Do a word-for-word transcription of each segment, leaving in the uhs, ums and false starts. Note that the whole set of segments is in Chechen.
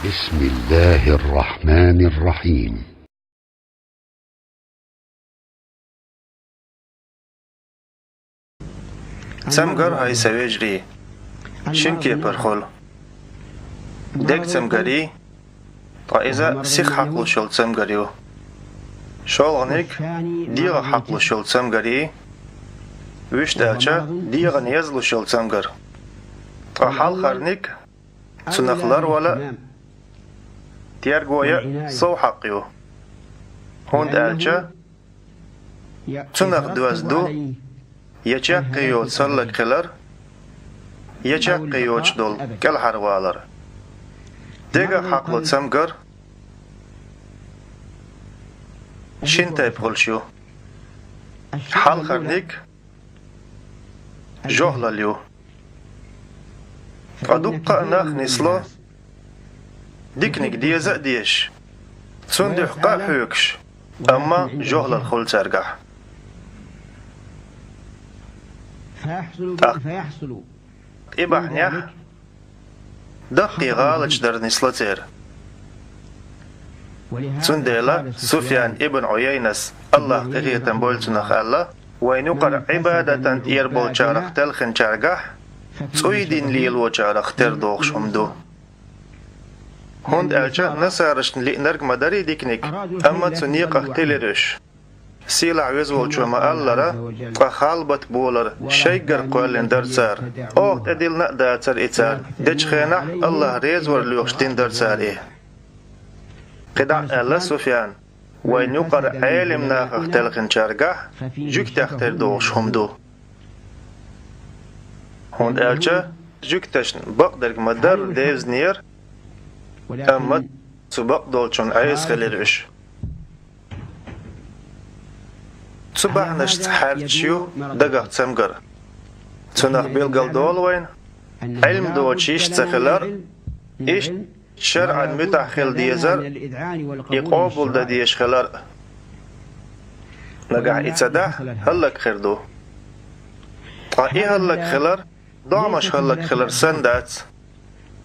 بسم الله الرحمن الرحيم. Цамгар, хӀай са вежарий, шин кепара хуьлу. Дега цамгарий, ткъа иза сиха хьакхалуш йолу цамгар ю. ШолгӀаниг, дегӀах хьакхалуш йолу цамгарий, вуьшта аьлча, дегӀана езлуш йолу цамгар. Ткъа хьалхарниг, цунах ларвала а, терго ян а сов хьакъ ю. ХӀунда аьлча цунах доьзна ду я чаккхе йоцу хӀаллак хилар, я чаккхе йоцуш долу кӀелхьарвалар. Дегах хьакхало цамгар шин тайпа хуьлуш ю. Хьалхарниг жохӀлал ю. Ткъа дуккха а нах нисло, диканиг деза а дезаш, цунна дуьхьа къа а хьоьгуш, амма жохӀлал хуьлу цаьргахь. ТӀаккха и бахьанехь даккхий гӀалаташ дар нисло церан. Цундела Суфьян ибн Ӏуяйнас, АллахӀ къинхетам бойла цунах, аьлла: «Вайн юкъара Ӏибадатан тӀера болчарах телхинчаьргахь цӀуй дин лелочарах тера догӀуш хӀума ду». ХӀунда аьлча насарашна лиънарг ма дарий диканиг, амма цу некъах тилира уьш. Сийлахь веза волчо ма-аллара, ткъа халбат болар шайггара кхоьллина дара цара. Оха тӀедиллина а дацара и цара, дечу хенахь АллахӀ резавар лоьхуш дина дара цара и. КхидӀа а аьлла Суфьян: «Вайн юкъара Ӏелим нахах телхинчаьргахь жуьгтех тера догӀуш хӀума ду». ХӀунда аьлча жуьгташна бакъдерг ма-дарра девзинера, амма цу бакъдолчунна Ӏеса хилира уьш. Цу бахьанашца хьаьрчаш ю дагах цамгар. Цунах билгал долу вайна Ӏилма доцуш йиш ца хилар, иштта шарӀан муьтӀахь хила дезар, и къобалдан дезаш хилар. Нагахь и ца дахь, хӀаллак хир ду. Ткъа и хӀаллак хилар догӀмаш хӀаллак хилар санна дац.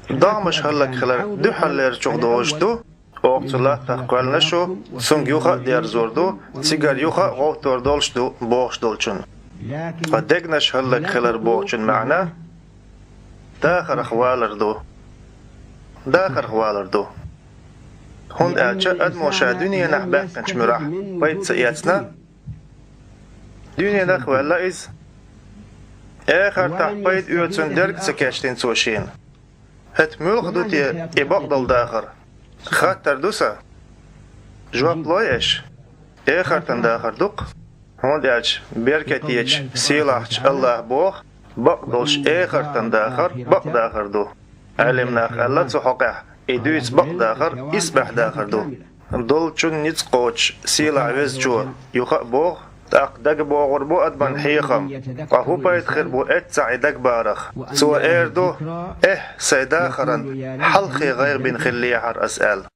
ДогӀмаш хӀаллак хилар дуьххьарлерчух дозуш ду, оха цу латтах кхоьллина шу, цуьнга юха а дерзор ду, цигара юха а гӀовттор долуш ду бохуш долчунна. Ткъа дегнаш хӀаллак хилар бохучун маьӀна дахарх валар ду. Дахарх валар ду. ХӀунда аьлча адамо ша дуьненахь баьккхинчу муьрахь пайда ца эцна, дуьненах а ваьлла иза, эхартахь пайда оьцун дерг а ца кечдина цо шена. ХӀета муьлха ду те и бакъдолу дахар? Хаттар ду сан. Жоп лой аша? Эхартан дахар ду-кх. ХӀунда аьлча беркатечу, сийлахьчу АллахӀа боху: «Бакъдолуш эхартан дахар бакъдахар ду». Ӏелим наха аьлла цу хьокъехь: «И дуьйцу бакъдахар исбаьхьа дахар ду». Долчун ницкъ кхочуш сийлахь везачо юха а боху, тӀаккха дагабогӀур бу адаман хьехам, ткъа хӀун пайда хир бу эццахь и дагабарах? Цо эр ду: «Эхь, сайн дахаран хьалххе гӀайгӀа бина хиллехьара ас», – аьлла.